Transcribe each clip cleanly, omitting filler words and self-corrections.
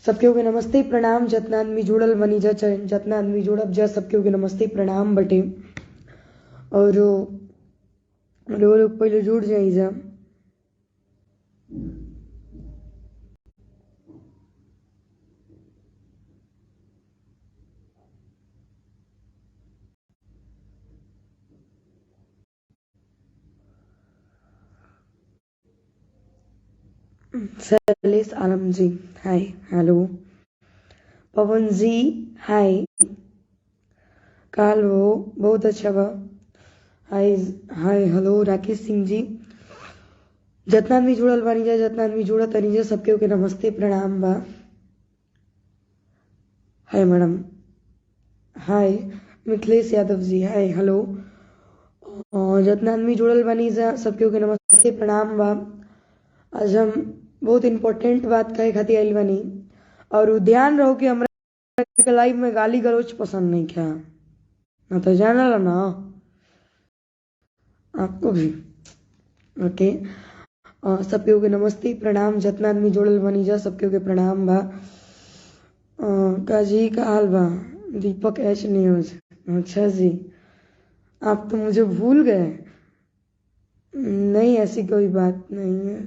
सबके के नमस्ते प्रणाम। जितना आदमी जुड़ल बनी जा, जितना आदमी जुड़ब जा, सबके के नमस्ते प्रणाम बटे। और लोग पहले जुड़ जाई जा। Shailesh Alam ji hi, hello. Pawan ji hi, काल वो बहुत अच्छा बा। Hi hi hello Rakesh Singh ji. जितना आदमी जुड़ल बानी जा, जितना आदमी जुड़त तनी जा, सबके के नमस्ते प्रणाम बा। Hi madam, hi Mithilesh Yadav ji hi hello. जितना आदमी जुड़ल बानी जा, सबके के नमस्ते प्रणाम बा। आज हम बहुत इम्पोर्टेंट बात कहे खातिर आइल बानी। और उ ध्यान रहो कि हमरा के लाइव में गाली गलौज पसंद नहीं क्या ना, तो जानल ना आपको भी। ओके, सबके के नमस्ते प्रणाम। जितना आदमी जुड़ल बनी जा, सबके के प्रणाम बा। का जी का हाल बा? दीपक एच न्यूज, अच्छा जी, आप तो मुझे भूल गए। नहीं, ऐसी कोई बात नहीं है।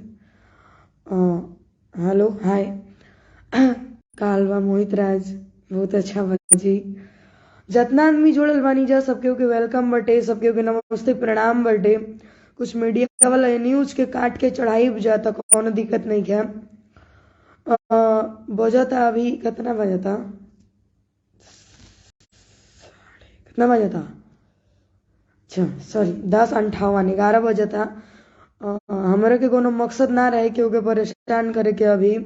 हेलो हाय कालवा मोहित राज, बहुत अच्छा बा जी। जितना आदमी जुड़ल बानी जा, सबके के welcome बटे, सबके के नमस्ते प्रणाम बटे। कुछ मीडिया वाला न्यूज के काट के चढ़ाई जाता, कोनो दिक्कत नहीं है। बजता अभी कितना बजता, कितना बजता? अच्छा सॉरी, 10:58, 11 बजता। हमरा के कोनो मकसद ना रहे कि ओके परेशान करे के अभी,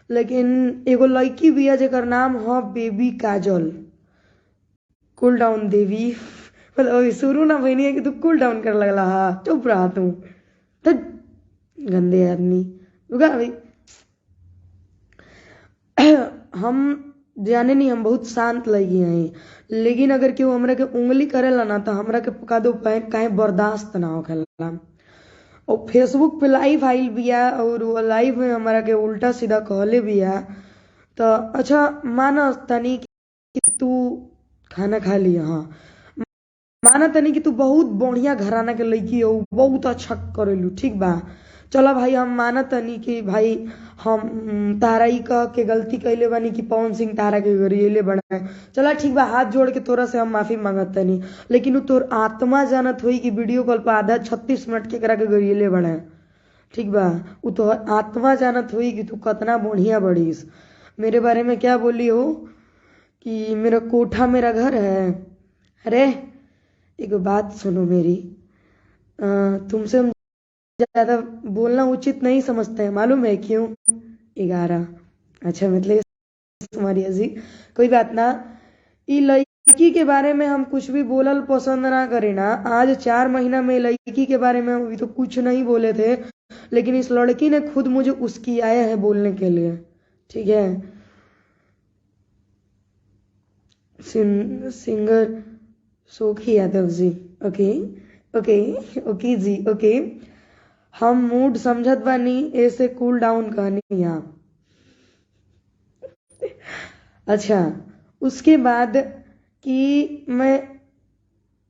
लेकिन एगो लड़की बिया जेकर नाम ह बेबी काजल। कूल डाउन देवी, मतलब अभी शुरू ना बनी है कि तू कूल डाउन कर लगला। हा, चुप रहा तू, तो गंदे आदमी रुका। अभी हम जाने नहीं, हम बहुत शांत लगी हैं, लेकिन अगर केहू हमरा के उंगली करेला ना तो हमरा के का दो काहे बर्दाश्त ना होखेला। और फेसबुक पे लाइव आइल बिया और वो लाइव में हमरा के उल्टा सीधा कहले बिया। तो अच्छा माना तनी कि तू खाना खा लिया, हाँ माना तनी कि तू बहुत बढ़िया घराना के लड़की हो, बहुत अच्छा करेलू, ठीक बा। चलो भाई, हम माना तनी कि भाई हम तारा ही कह के गलती कैले बानी कि पवन सिंह तारा के गरियले बनाए। चला ठीक बा, हाथ जोड़ के तोरा से हम माफी मांगत तनी, लेकिन उ तोर आत्मा जानत होई कि वीडियो कॉल पर आधा 36 मिनट के करा के गरियले बनाए, ठीक बा। उ तोहर आत्मा जानत होई कि तू कतना बढ़िया बड़ीस। मेरे बारे में क्या बोली हो कि मेरा कोठा मेरा घर है। अरे एक बात सुनो मेरी, तुमसे हम ज्यादा बोलना उचित नहीं समझते हैं, मालूम है क्यों? 11, अच्छा मिथिलेश कुमारिया जी, कोई बात ना। ई लड़की के बारे में हम कुछ भी बोलल पसंद ना करे ना। आज 4 महीना में लड़की के बारे में अभी तो कुछ नहीं बोले थे, लेकिन इस लड़की ने खुद मुझे उसकी आया है बोलने के लिए, ठीक है। Singer Sokhi Yadav ji, okay okay okay ji okay. हम मूड समझत बानी, ऐसे कूल डाउन कहनी आप। अच्छा, उसके बाद कि मैं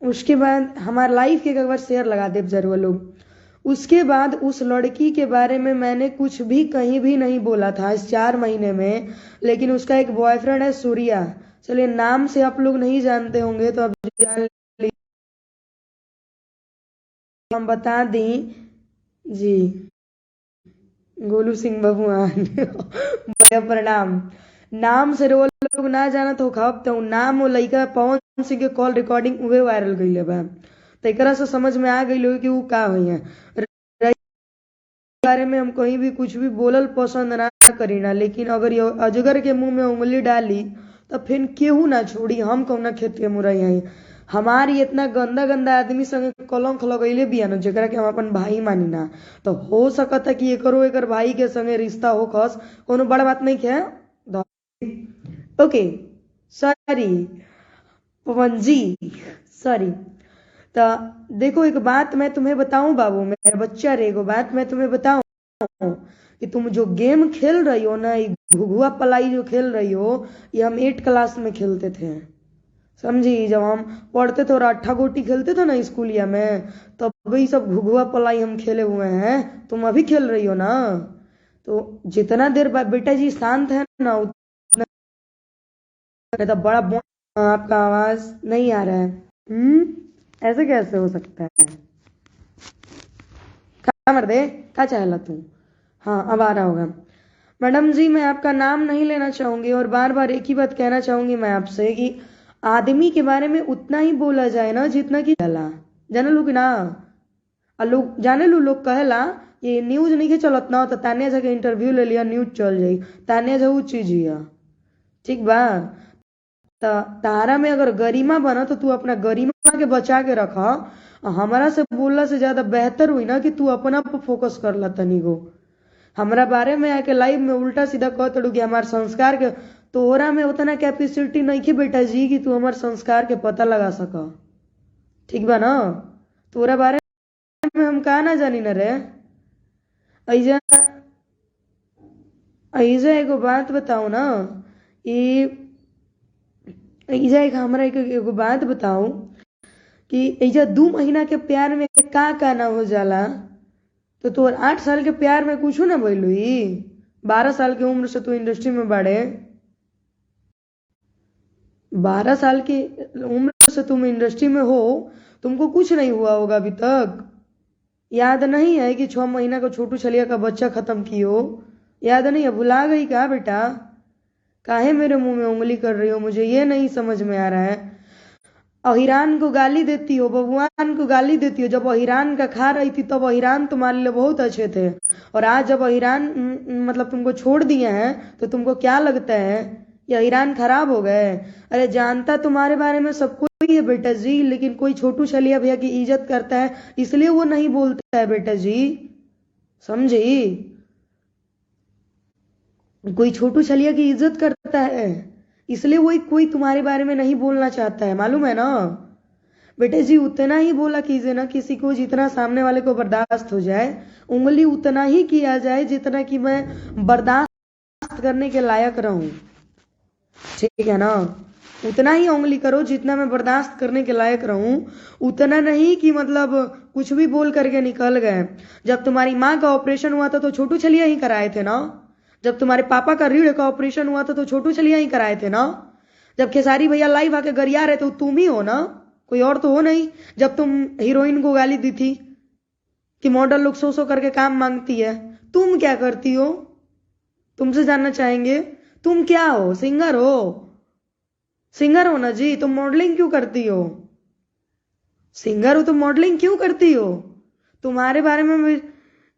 उसके बाद हमारे लाइफ के एक बार शेयर लगा दे जरूर लोग। उसके बाद उस लड़की के बारे में मैंने कुछ भी कहीं भी नहीं बोला था इस 4 महीने में, लेकिन उसका एक बॉयफ्रेंड है सूर्या। चलिए, नाम से आप लोग नहीं जानते होंगे तो अब जान लीजिए, हम बता दें जी। गोलू सिंह भगवान भैया प्रणाम। नाम से रोल लोग ना जानत हो खब तो नाम वो लड़का पवन सिंह के कॉल रिकॉर्डिंग उहे वायरल गईले बा, तो एकरा से समझ में आ गई कि उ का हुई है। बारे में हम कहीं भी कुछ भी बोलल पसंद ना करी ना, लेकिन अगर ये अजगर के मुंह में उंगली डाली तो फिर केहू ना छोड़ी। हम कौना खेत के मुरई हई, हमारी इतना गंदा गंदा आदमी संगे कलंक लगैले बिया ना, जेकरा के हम अपन भाई मानी ना, तो हो सकता कि एकरो एकर भाई के संगे रिश्ता हो खस, कोनो बड़ बात नहीं है। Okay sorry Pawan ji, sorry. तो देखो एक बात मैं तुम्हें बताऊं बाबू, मेरा बच्चा रे, एगो बात मैं तुम्हें बताऊं। हूँ कि तुम जो गेम खेल रही हो ना, ये घुघुआ पलाई जो खेल रही हो, ये हम 8 क्लास में खेलते थे, समझी। जब हम पढ़ते थे और अट्ठा गोटी खेलते थे ना स्कूलिया में, तब वही सब घुघुआ पलाई हम खेले हुए हैं, तुम अभी खेल रही हो ना। तो जितना देर बेटा जी शांत है ना उतना तो बड़ा आपका आवाज नहीं आ रहा है। ऐसे कैसे हो सकता है? का मर दे का चाहला तू? हाँ अब आ रहा होगा। मैडम जी मैं आपका नाम नहीं लेना चाहूंगी और बार बार एक ही बात कहना चाहूंगी मैं आपसे कि आदमी के बारे में उतना ही बोला जाए ना जितना कि जाने लू कि ना, और लोग जाने लू, लोग कहेला ये न्यूज नहीं के चलत ना, तो तानिया झा के इंटरव्यू ले लिया न्यूज चल जाई, तानिया झा उ चीज हिया, ठीक बा। तारा में अगर गरिमा बना तो तू अपना गरिमा के बचा के रख, हमारा से बोलला से ज्यादा बेहतर हुई ना कि तू अपना पर फोकस कर ला तनिको। हमारा बारे में आके लाइव में उल्टा सीधा कह तड़ू कि हमारे संस्कार के, तोहरा में उतना कैपेसिटी नहीं थी बेटा जी कि तू हमारे संस्कार के पता लगा सक, ठीक बा ना। तोहरा बारे में हम का ना जानी ना रे। ऐजा ऐजा एगो बात बताओ ना, ऐजा एक हमरा एगो बात बताओ कि ऐजा 2 महीना के प्यार में का का ना हो जाला, तो तोर 8 साल के प्यार में कुछ ना भइलू। 12 साल के उम्र से तू इंडस्ट्री में बाड़े, 12 साल की उम्र से तुम इंडस्ट्री में हो, तुमको कुछ नहीं हुआ होगा अभी तक। याद नहीं है कि 6 महीना का छोटू छलिया का बच्चा खत्म कियो? याद नहीं है? भुला गई क्या बेटा? काहे मेरे मुंह में उंगली कर रही हो, मुझे ये नहीं समझ में आ रहा है। अहिरान को गाली देती हो, भगवान को गाली देती हो। जब अहिरान का खा रही थी तब अहिरान तुम्हारे लिए बहुत अच्छे थे, और आज जब अहिरान मतलब तुमको छोड़ दिए हैं तो तुमको क्या लगता है ये अहिरान खराब हो गए? अरे जानता तुम्हारे बारे में सब कोई है बेटा जी, लेकिन कोई छोटू छलिया भैया की इज्जत करता है इसलिए वो नहीं बोलता है बेटा जी, समझी? कोई छोटू छलिया की इज्जत करता है इसलिए वही कोई तुम्हारे बारे में नहीं बोलना चाहता है, मालूम है ना बेटे जी। उतना ही बोला कीजिए ना किसी को जितना सामने वाले को बर्दाश्त हो जाए, उंगली उतना ही किया जाए जितना कि मैं बर्दाश्त करने के लायक रहूं, ठीक है ना। उतना ही उंगली करो जितना मैं बर्दाश्त करने के लायक रहूं, उतना नहीं कि मतलब कुछ भी बोल करके निकल गए। जब तुम्हारी माँ का ऑपरेशन हुआ था तो छोटू छलिया ही कराए थे ना, जब तुम्हारे पापा का रीढ़ का ऑपरेशन हुआ था तो छोटू छलिया ही कराए थे ना, जब खेसारी भैया लाइव आके गरिया रहे तो तुम ही हो ना, कोई और तो हो नहीं। जब तुम हीरोइन को गाली दी थी कि मॉडल लोग सो सो करके काम मांगती है, तुम क्या करती हो? तुमसे जानना चाहेंगे, तुम क्या हो? सिंगर हो? सिंगर हो ना जी, तुम मॉडलिंग क्यों करती हो? सिंगर हो तो मॉडलिंग क्यों करती हो? तुम्हारे बारे में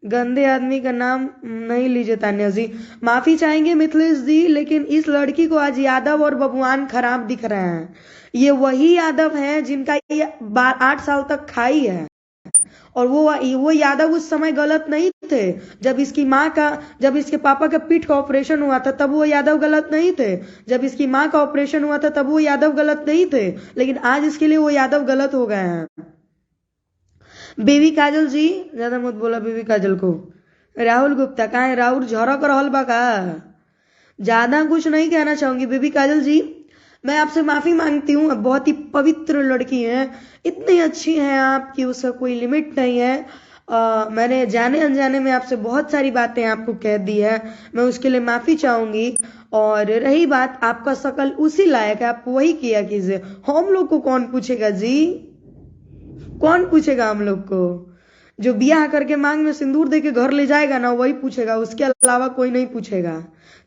गंदे आदमी का नाम नहीं लीजिए तान्या जी। माफी चाहेंगे मिथिलेश जी, लेकिन इस लड़की को आज यादव और बबुआन खराब दिख रहे हैं। ये वही यादव हैं जिनका ये 8 साल तक खाई है, और वो यादव उस समय गलत नहीं थे। जब इसकी माँ का, जब इसके पापा का पीठ का ऑपरेशन हुआ था तब वो यादव गलत नहीं थे, जब इसकी माँ का ऑपरेशन हुआ था तब वो यादव गलत नहीं थे, लेकिन आज इसके लिए वो यादव गलत हो गए हैं। बेबी काजल जी ज्यादा मत बोला बेबी काजल को। राहुल गुप्ता कहाँ है? राहुल झरक रहल बा का? ज्यादा कुछ नहीं कहना चाहूंगी बेबी काजल जी, मैं आपसे माफी मांगती हूँ। बहुत ही पवित्र लड़की हैं, इतनी अच्छी हैं आप कि उसका कोई लिमिट नहीं है। मैंने जाने अनजाने में आपसे बहुत सारी बातें आपको कह दी है, मैं उसके लिए माफी चाहूंगी। और रही बात, आपका शकल उसी लायक है, आप वही किया कीजिए। हम लोग को कौन पूछेगा जी, कौन पूछेगा हम लोग को? जो ब्याह करके मांग में सिंदूर दे के घर ले जाएगा ना वही पूछेगा, उसके अलावा कोई नहीं पूछेगा,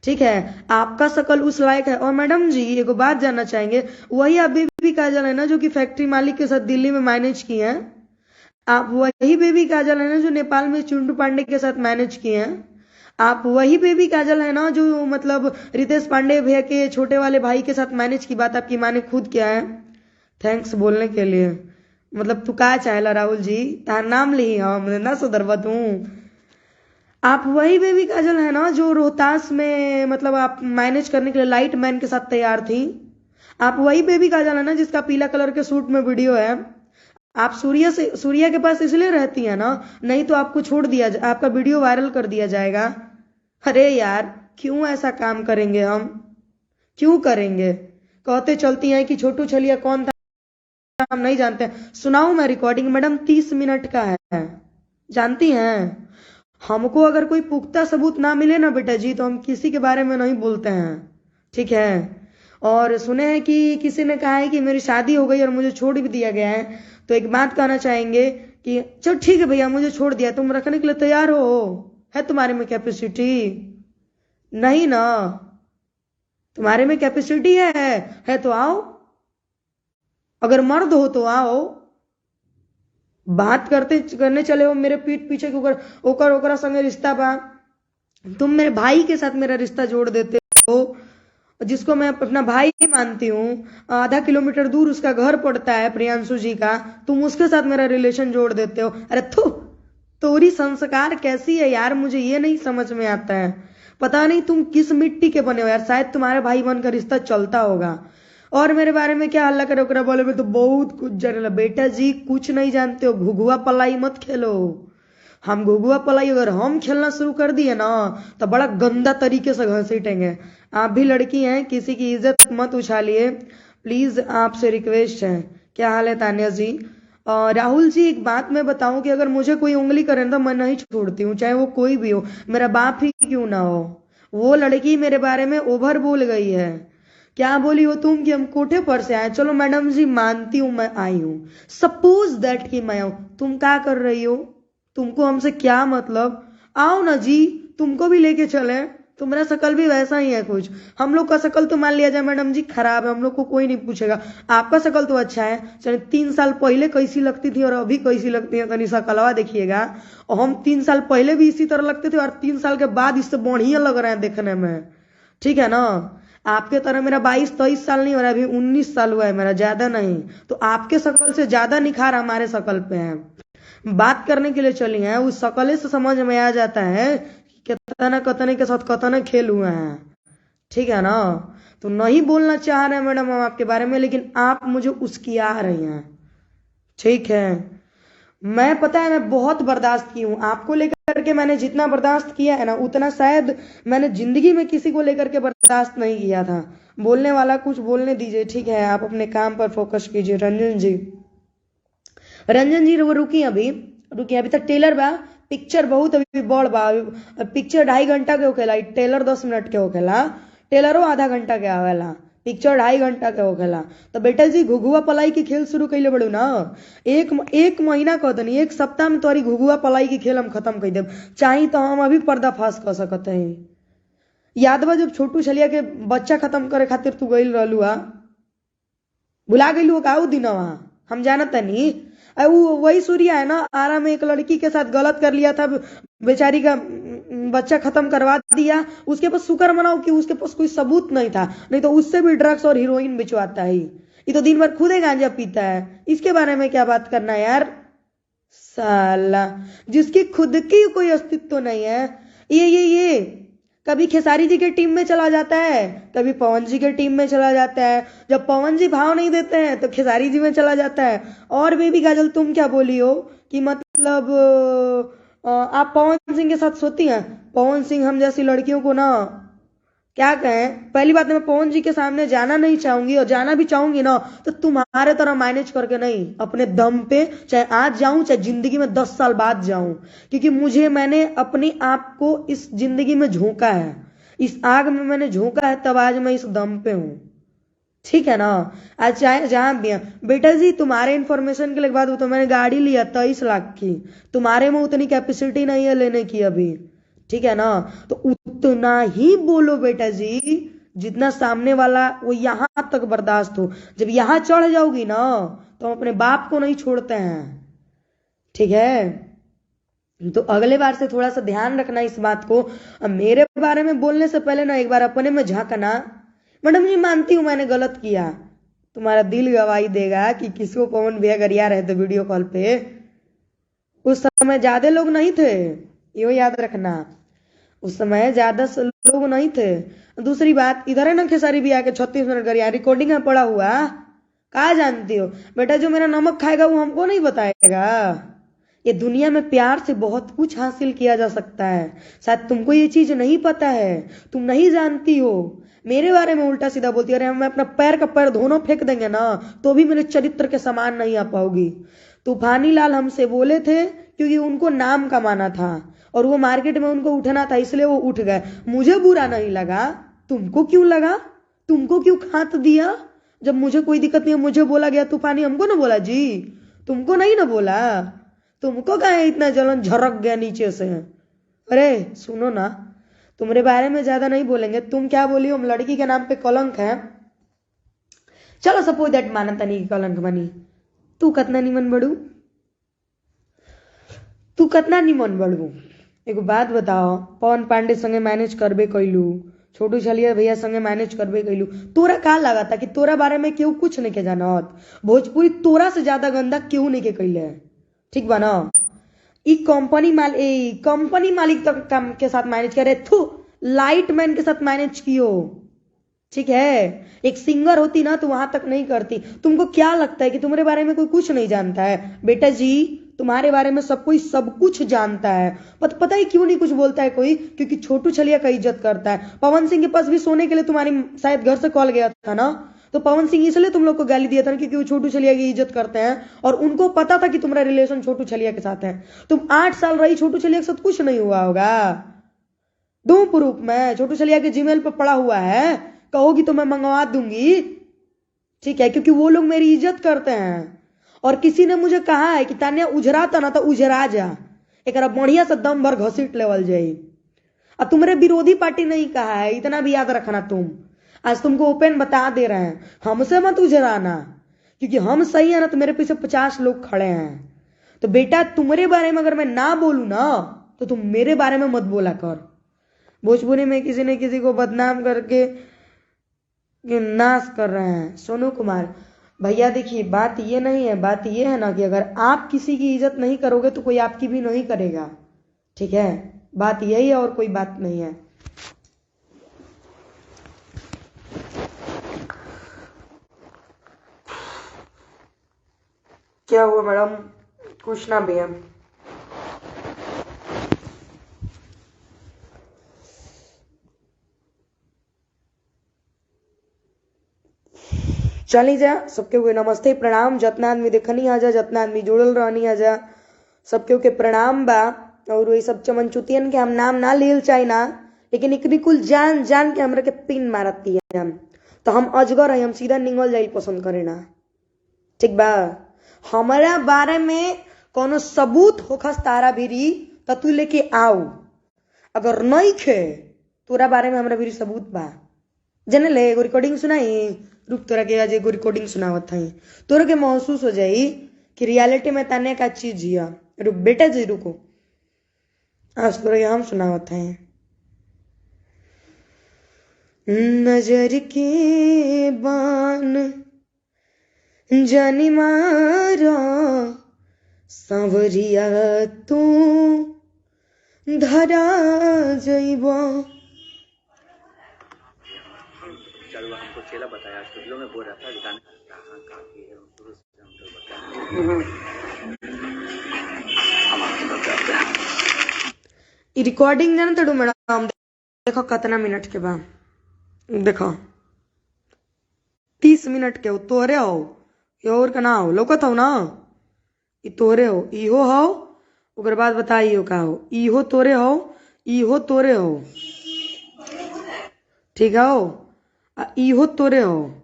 ठीक है। आपका शकल उस लायक है। और मैडम जी एगो बात जानना चाहेंगे, वही आप बेबी काजल है ना जो कि फैक्ट्री मालिक के साथ दिल्ली में मैनेज किए हैं? आप वही बेबी काजल है ना जो नेपाल में चिंटू पांडे के साथ मैनेज किए हैं? आप वही बेबी काजल है ना जो मतलब रितेश पांडे भैया के छोटे वाले भाई के साथ मैनेज की बात आपकी माँ ने खुद किया है? Thanks बोलने के लिए। मतलब तू का चाहेला राहुल जी, तार नाम ली हम ना सुधरबा तू। आप वही बेबी काजल है ना जो रोहतास में मतलब आप मैनेज करने के लिए लाइट मैन के साथ तैयार थी? आप वही बेबी काजल है ना जिसका पीला कलर के सूट में वीडियो है? आप सूर्य से, सूर्या के पास इसलिए रहती है ना, नहीं तो आपको छोड़ दिया, आपका वीडियो वायरल कर दिया जाएगा। अरे यार क्यों ऐसा काम करेंगे हम, क्यों करेंगे? कहते चलती हैं कि छोटू छलिया कौन था हम नहीं जानते। सुनाऊं मैं रिकॉर्डिंग मैडम, 30 मिनट का है, जानती हैं? हमको अगर कोई पुख्ता सबूत ना मिले ना बेटा जी, तो हम किसी के बारे में नहीं बोलते हैं, ठीक है। और सुने हैं कि किसी ने कहा है कि मेरी शादी हो गई और मुझे छोड़ भी दिया गया है, तो एक बात कहना चाहेंगे कि चलो ठीक है भैया मुझे छोड़ दिया, तुम रखने के लिए तैयार हो, है तुम्हारे में कैपेसिटी? नहीं ना, तुम्हारे में कैपेसिटी है तो आओ, अगर मर्द हो तो आओ। बात करते करने चले हो मेरे पीठ पीछे के ओकर ओकर ओकरा संगे रिश्ता बा, तुम मेरे भाई के साथ मेरा रिश्ता जोड़ देते हो, जिसको मैं अपना भाई मानती हूँ, आधा किलोमीटर दूर उसका घर पड़ता है प्रियांशु जी का, तुम उसके साथ मेरा रिलेशन जोड़ देते हो। अरे थू, तोरी संस्कार कैसी है यार, मुझे ये नहीं समझ में आता है। पता नहीं तुम किस मिट्टी के बने हो यार, शायद तुम्हारे भाई बहन का रिश्ता चलता होगा। और मेरे बारे में क्या हल्ला करे ओकरा बोले में तो बहुत कुछ जाने। बेटा जी कुछ नहीं जानते हो, घुघुआ पलाई मत खेलो। हम घुघुआ पलाई अगर हम खेलना शुरू कर दिए ना तो बड़ा गंदा तरीके से घसीटेंगे। आप भी लड़की हैं, किसी की इज्जत मत उछालिए प्लीज, आपसे रिक्वेस्ट है। क्या हाल है तान्या जी? राहुल जी एक बात मैं बताऊं कि अगर मुझे कोई उंगली करे तो मैं नहीं छोड़ती हूँ, चाहे वो कोई भी हो, मेरा बाप ही क्यों ना हो। वो लड़की मेरे बारे में ओवर बोल गई है। क्या बोली हो तुम कि हम कोठे पर से आए? चलो मैडम जी मानती हूँ मैं आई हूँ, सपोज that कि मैं आऊं, तुम क्या कर रही हो, तुमको हमसे क्या मतलब? आओ ना जी, तुमको भी लेके चले। तुम्हारा शकल भी वैसा ही है कुछ, हम लोग का शकल तो मान लिया जाए मैडम जी खराब है, हम लोग को कोई नहीं पूछेगा, आपका शकल तो अच्छा है। चले 3 साल पहले कैसी लगती थी और अभी कैसी लगती है, तनी शकलवा देखिएगा। और हम 3 साल पहले भी इसी तरह लगते थे और 3 साल के बाद इससे बढ़िया लग रहे हैं देखने में, ठीक है ना। आपके तरह मेरा 22-23 साल नहीं हो रहा है, अभी 19 साल हुआ है मेरा, ज्यादा नहीं। तो आपके शकल से ज्यादा निखार हमारे शकल पे है। बात करने के लिए चली है, उस शकले से समझ में आ जाता है कितना कतने के साथ कतने खेल हुए हैं, ठीक है ना। तो नहीं बोलना चाह रहे हैं मैडम हम आपके बारे में, लेकिन आप मुझे उसकी आ रही हैं, ठीक है। मैं पता है मैं बहुत बर्दाश्त की हूँ आपको लेकर के, मैंने जितना बर्दाश्त किया है ना उतना शायद मैंने जिंदगी में किसी को लेकर के बर्दाश्त नहीं किया था। बोलने वाला कुछ बोलने दीजिए, ठीक है, आप अपने काम पर फोकस कीजिए। रंजन जी, रंजन जी रुकी अभी, रुकी अभी तक टेलर बा, पिक्चर बहुत अभी बड़ बा, पिक्चर 2.5 घंटा के होखेला, टेलर 10 मिनट के होखेला, टेलरो आधा घंटा के आवेला, पिक्चर 2.5 घंटा के होखेला। तो बेटा जी घुघुआ पलाई के खेल शुरू कैले बड़ू ना, एक महीना कह दनी, 1 सप्ताह में तोरी घुघुआ पलाई के खेल हम खत्म कर देब, चाही तो हम अभी पर्दाफाश कर सकते हैं। याद बा जब छोटू छलिया के बच्चा खत्म करे खातिर तू गइल रहलू, भुला गइलू का उ दिनवा, हम जानत नहीं। वो वही सूर्या है ना, आरा में एक लड़की के साथ गलत कर लिया था, बेचारी का बच्चा खत्म करवा दिया। उसके पास शुक्र मनाओ कि उसके पास कोई सबूत नहीं था, नहीं तो उससे भी ड्रग्स और हीरोइन बिचवाता है। ये तो दिन भर खुद ही गांजा पीता है, इसके बारे में क्या बात करना यार। साला जिसकी खुद की कोई अस्तित्व नहीं है, ये कभी खेसारी जी के टीम में चला जाता है, कभी पवन जी के टीम में चला जाता है, जब पवन जी भाव नहीं देते हैं तो खेसारी जी में चला जाता है। और बेबी काजल तुम क्या बोली हो कि मतलब आप पवन सिंह के साथ सोती हैं? पवन सिंह हम जैसी लड़कियों को ना क्या कहें, पहली बात मैं पवन जी के सामने जाना नहीं चाहूंगी, और जाना भी चाहूंगी ना तो तुम्हारे तरह मैनेज करके नहीं, अपने दम पे, चाहे आज जाऊं चाहे जिंदगी में 10 साल बाद जाऊं, क्योंकि मुझे मैंने अपने आप को इस जिंदगी में झोंका है, इस आग में मैंने झोंका है, तब आज मैं इस दम पे हूं, ठीक है ना। आज चाहे जहां भी है बेटा जी, तुम्हारे इन्फॉर्मेशन के लिए बात, वो तो मैंने गाड़ी लिया 23 लाख की, तुम्हारे में उतनी कैपेसिटी नहीं है लेने की अभी, ठीक है ना। तो उतना ही बोलो बेटा जी जितना सामने वाला वो यहां तक बर्दाश्त हो। जब यहां चढ़ जाओगी ना तो हम अपने बाप को नहीं छोड़ते हैं, ठीक है। तो अगले बार से थोड़ा सा ध्यान रखना इस बात को। मेरे बारे में बोलने से पहले ना एक बार अपने में झांकना। मैडम जी मानती हूं मैंने गलत किया, तुम्हारा दिल गवाही देगा कि किसको पवन भैया गरिया रहे थे वीडियो कॉल पे। उस समय ज्यादा लोग नहीं थे, यो याद रखना, उस समय ज्यादा लोग नहीं थे। दूसरी बात, इधर है ना खेसारी भी आके 36 मिनट गरिया, रिकॉर्डिंग में पड़ा हुआ, का जानती हो बेटा? जो मेरा नमक खाएगा वो हमको नहीं बताएगा। ये दुनिया में प्यार से बहुत कुछ हासिल किया जा सकता है, शायद तुमको ये चीज नहीं पता है, तुम नहीं जानती हो। मेरे बारे में उल्टा सीधा बोलती है, अरे हम अपना पैर का पैर दोनों फेंक देंगे ना तो भी मेरे चरित्र के समान नहीं आ पाओगी। तूफानी लाल हमसे बोले थे क्योंकि उनको नाम कमाना था और वो मार्केट में उनको उठना था, इसलिए वो उठ गए। मुझे बुरा नहीं लगा, तुमको क्यों लगा? तुमको क्यों खात दिया जब मुझे कोई दिक्कत नहीं है? मुझे बोला गया तूफानी, हमको ना बोला जी, तुमको नहीं ना बोला, तुमको काहे इतना जलन झरक गया नीचे से? अरे सुनो ना, तुम्हारे बारे में ज्यादा नहीं बोलेंगे। तुम क्या बोली, हम लड़की के नाम पे कलंक है। चलो सपोज that मानता नहीं कलंक बनी, तू कतना निमन बड़ू, तू कतना निमन बड़ू। एगो बात बताओ, पवन पांडे संगे मैनेज करबे कैलू, छोटू छलिया भैया संगे मैनेज करबे कैलू, तोरा का लगा था कि तोरा बारे में केहू कुछ नहीं के जानत? भोजपुरी तोरा से ज्यादा गंदा केहू नहीं के कैले, ठीक बा ना? ई कंपनी माल ए कंपनी मालिक तक काम के साथ मैनेज करे, थू लाइट मैन के साथ मैनेज कियो, ठीक है? एक सिंगर होती ना तो वहां तक नहीं करती। तुमको क्या लगता है कि तुम्हारे बारे में कोई कुछ नहीं जानता है? बेटा जी तुम्हारे बारे में सब कोई सब कुछ जानता है। पता ही क्यों नहीं कुछ बोलता है कोई? क्योंकि छोटू छलिया का इज्जत करता है। पवन सिंह के पास भी सोने के लिए तुम्हारी शायद घर से कॉल गया था ना, तो पवन सिंह इसलिए तुम लोग को गाली दिया था ना क्योंकि वो छोटू छलिया की इज्जत करते हैं और उनको पता था कि तुम्हारा रिलेशन छोटू छलिया के साथ है। तुम 8 साल रही छोटू छलिया के साथ, कुछ नहीं हुआ होगा। दो प्रूफ में छोटू छलिया के जीमेल पर पड़ा हुआ है, कहोगी तो मैं मंगवा दूंगी, ठीक है? क्योंकि वो लोग मेरी इज्जत करते हैं। और किसी ने मुझे कहा है कि तान्या उजरा था ना तो उजरा जा, एक बढ़िया से दम भर घसीट लेवल जाई। अब तुम्हारे विरोधी पार्टी नहीं कहा है, इतना भी याद रखना। तुम आज तुमको ओपन बता दे रहे हैं, हमसे मत उजराना, क्योंकि हम सही है ना तो मेरे पीछे 50 लोग खड़े हैं। तो बेटा तुम्हारे बारे में अगर मैं ना बोलू ना तो तुम मेरे बारे में मत बोला कर। भोजपुरी में किसी ने किसी को बदनाम करके नाश कर रहे हैं। सोनू कुमार भैया देखिए, बात ये नहीं है, बात ये है ना कि अगर आप किसी की इज्जत नहीं करोगे तो कोई आपकी भी नहीं करेगा, ठीक है? बात यही है और कोई बात नहीं है। क्या हुआ मैडम? कुछ ना भैया। चली जा, सबके हुए नमस्ते प्रणाम। जितना आदमी देखनी आ जा, जितना आदमी जुड़ल रहनी आ जा, सबके के प्रणाम बा। और वही सब चमनचुतियन के हम नाम ना लेल चाहे ना, लेकिन इकनी कुल जान जान के हमरा के पिन मारती है। हम तो हम अजगर है, हम सीधा निंगल जाइल पसंद करे ना, ठीक बा? हमारा बारे में कोनो सबूत होखस तारा भीरी त तू लेके आओ, अगर नहीं खे तोरा बारे में हमरा भीरी सबूत बा। जने ले एगो रिकॉर्डिंग सुनाई, रुक तोरा के आज एगो रिकॉर्डिंग सुनावत हई, तोरा के महसूस हो जाई कि रियलिटी में ताने का चीज हिया। रुक बेटा जी रुको, आज तोरा के हम सुनावत हई। नजर के बान जानी मारा सांवरिया तू धरा जइबा। हमको चेला बताया स्टूडियो में बोल रहा था गाना कहाँ कहाँ की है, शुरू से हम लोग बताए, हम आपको बताते हैं। ई रिकॉर्डिंग जान तड़ू मैडम, देखो कितना मिनट के बा, देखो 30 मिनट के हो, तोहरे हो ये और का ना हो, लौकत हो ना, ई तोहरे हो, इहो हो, ओकर बाद बताइयो का हो, इहो तोरे हो, इहो तोरे हो, ठीक है हो, इहो तोरे हो,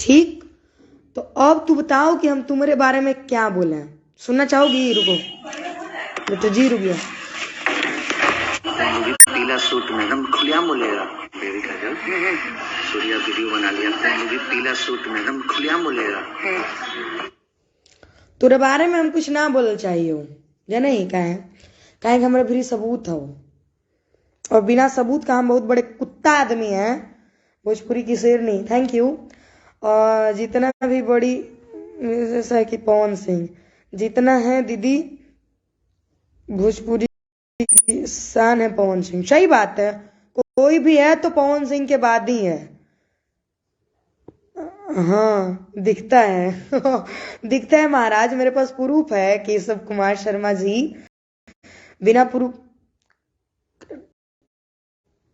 ठीक। तो अब तू बताओ कि हम तुम्हारे बारे में क्या बोले, सुनना चाहोगी? रुको तो जी रुक गया। पीला सूट में एकदम खुलेआम बोलेगा बेबी काजल, सूर्या वीडियो बना लिया, मुझे पीला सूट में एकदम खुलेआम बोलेगा। तोरे बारे में हम कुछ ना बोलना चाहिए जाने ही काहे, काहे कि हमारे भी सबूत हो, और बिना सबूत का हम बहुत बड़े कुत्ता आदमी हैं। भोजपुरी की शेरनी, thank you. और जितना भी बड़ी जैसा कि पवन सिंह जितना है दीदी, भोजपुरी की शान है पवन सिंह। सही बात है, कोई भी है तो पवन सिंह के बाद ही है। हाँ दिखता है दिखता है महाराज, मेरे पास प्रूफ है। केशव कुमार शर्मा जी बिना प्रूफ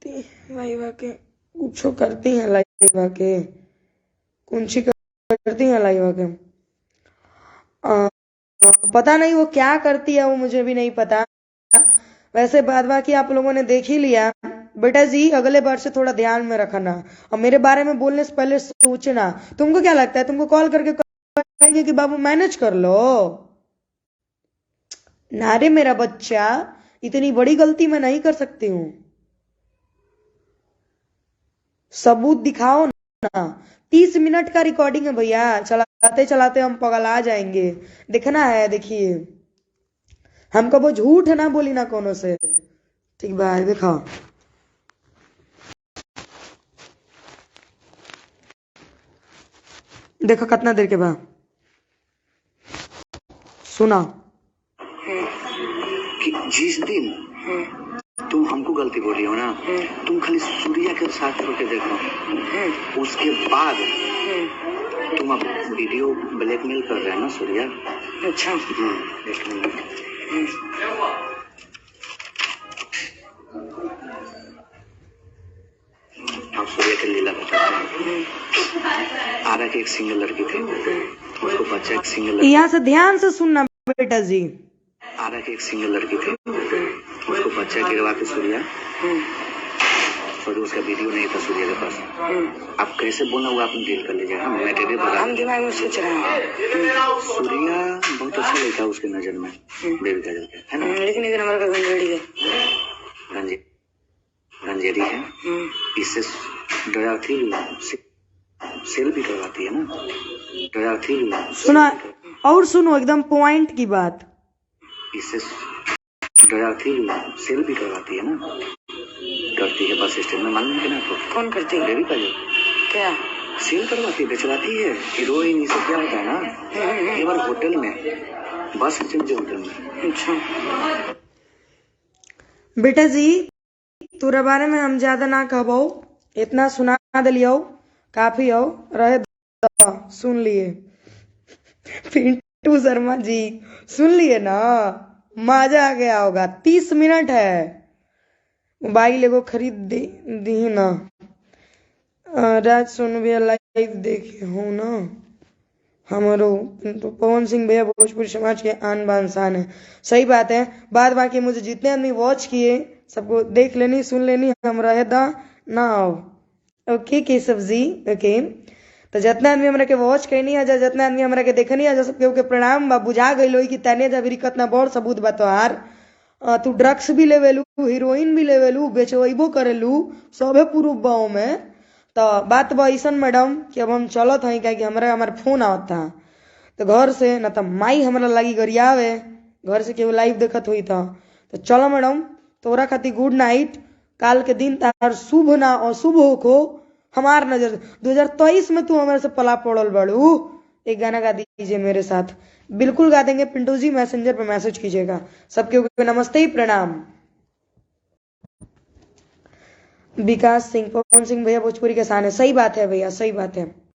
लाइव के कुछ करती हैं, लाइव के कुंची करती हैं लाइव के, पता नहीं वो क्या करती है, वो मुझे भी नहीं पता। वैसे बाद बाकी आप लोगों ने देख ही लिया। बेटा जी अगले बार से थोड़ा ध्यान में रखना और मेरे बारे में बोलने से पहले सोचना। तुमको क्या लगता है तुमको कॉल करके कहेंगे कि बाबू मैनेज कर लो? ना रे मेरा बच्चा, इतनी बड़ी गलती मैं नहीं कर सकती हूँ। सबूत दिखाओ ना। 30 मिनट का रिकॉर्डिंग है भैया, चलाते चलाते हम पगला जाएंगे। देखना है, देखिए हमको वो झूठ ना बोली ना कोनो से। ठीक भाई देखो, देखो कितना देर के बाद सुना कि जिस दिन तुम हमको गलती बोली हो ना, तुम खाली सूर्या के साथ होके देखो, उसके बाद तुम अब वीडियो ब्लैकमेल कर रहे हैं ना सूर्या। अच्छा ब्लैकमेल। आप सूर्या के लीला बताते हैं। आरा की एक सिंगल लड़की थी, उसको बच्चा एक सिंगल। यहाँ से ध्यान से सुनना बेटा जी। आरा की एक सिंगल लड़की थी, उसको बच्चा गिरवा के सूर्या, और उसका वीडियो नहीं था सूर्या के पास। आप कैसे बोलना हुआ आप डील कर लीजिएगा, मैं टेबल बता। हम दिमाग में सोच रहे हैं सूर्या बहुत अच्छा लड़का उसके नजर में, बेबी काजल के, है ना? लेकिन इधर हमारा गंजेड़ी है, गंजेड़ी है, इससे डराती भी, सेल भी करवाती है ना, डराती भी। सुना और सुनो एकदम पॉइंट की बात। इससे डराती भी, सेल भी करवाती है ना, करती है बस स्टैंड में, मालूम है ना आपको? कौन करती है? बेबी काजल। क्या सेल करवाती है, बेचवाती है हीरोइन, ये सब क्या होता है ना। एक बार होटल में, बस स्टैंड के होटल में। अच्छा बेटा जी तोरा बारे में हम ज्यादा ना कहबो, इतना सुना दिलियो काफी हो रहे, सुन लिए पिंटू शर्मा जी, सुन लिए ना, मजा आ गया होगा। 30 मिनट है, मोबाइल एगो खरीद दी ना। राज सोनू भैया लाइव देखे हो ना हमारो। तो पवन सिंह भैया भोजपुरी समाज के आन बान शान है, सही बात है। बाद बाकी मुझे जितने आदमी वॉच किए सबको देख लेनी सुन लेनी, हम रहे दा ना आओ। ओके केशव जी, ओके। तो जितना आदमी हमरा के वॉच कैनी आ जा, जितना आदमी हमरा के देखनी आ जा, सबके के प्रणाम बा। बुझा गइल होई कि तने जबरी कतना बड़ सबूत बा तोहार। तू ड्रग्स भी लेवेलू, हीरोइन भी लेवेलू, बेचवेबो करेलू, सबे प्रूफ बा में। तो बात बा ऐसन मैडम कि अब हम चलत हई, काहे कि हमरा हमार फोन आवत था तो घर से, न तो माई हमरा लगी गरियावे घर से केहू लाइव देखत हुई था। तो चलो मैडम, तोरा खातिर गुड नाइट। काल के दिन तार शुभ ना अशुभ होखो हमार नजर। 2023 में तू हमारे से पला पड़ल बड़ू। एक गाना गा दीजिए मेरे साथ। बिल्कुल गा देंगे पिंटू जी, मैसेंजर पे मैसेज कीजिएगा। सबके नमस्ते ही प्रणाम। विकास सिंह, पवन सिंह भैया भोजपुरी के शान है, सही बात है भैया, सही बात है।